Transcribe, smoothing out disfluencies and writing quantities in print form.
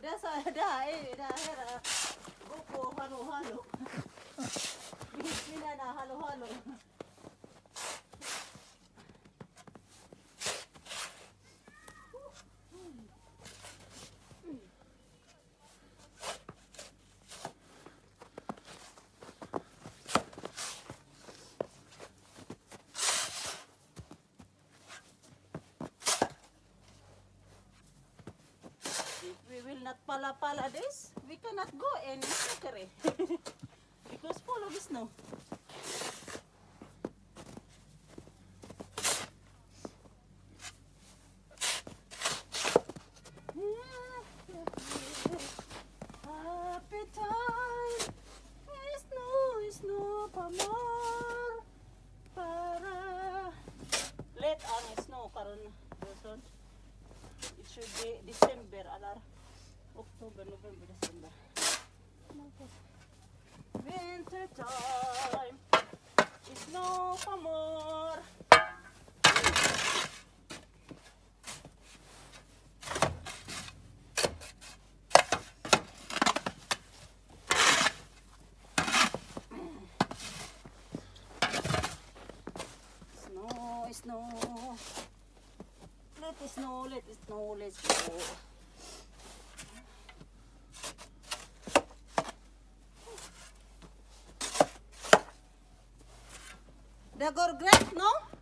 Dasa da eh da hera. Buko halo-halo. Mina na halo-halo. If we will not pala-pala this, we cannot go in Snowkere because full of snow. Happy time, snow, snow pa more. Para late ang snow karon, Wilson. It should be December, alar. October, November, December. Winter time, snow pa more. Snow, snow. Let it snow, let it snow, let's go. Dagor great, no?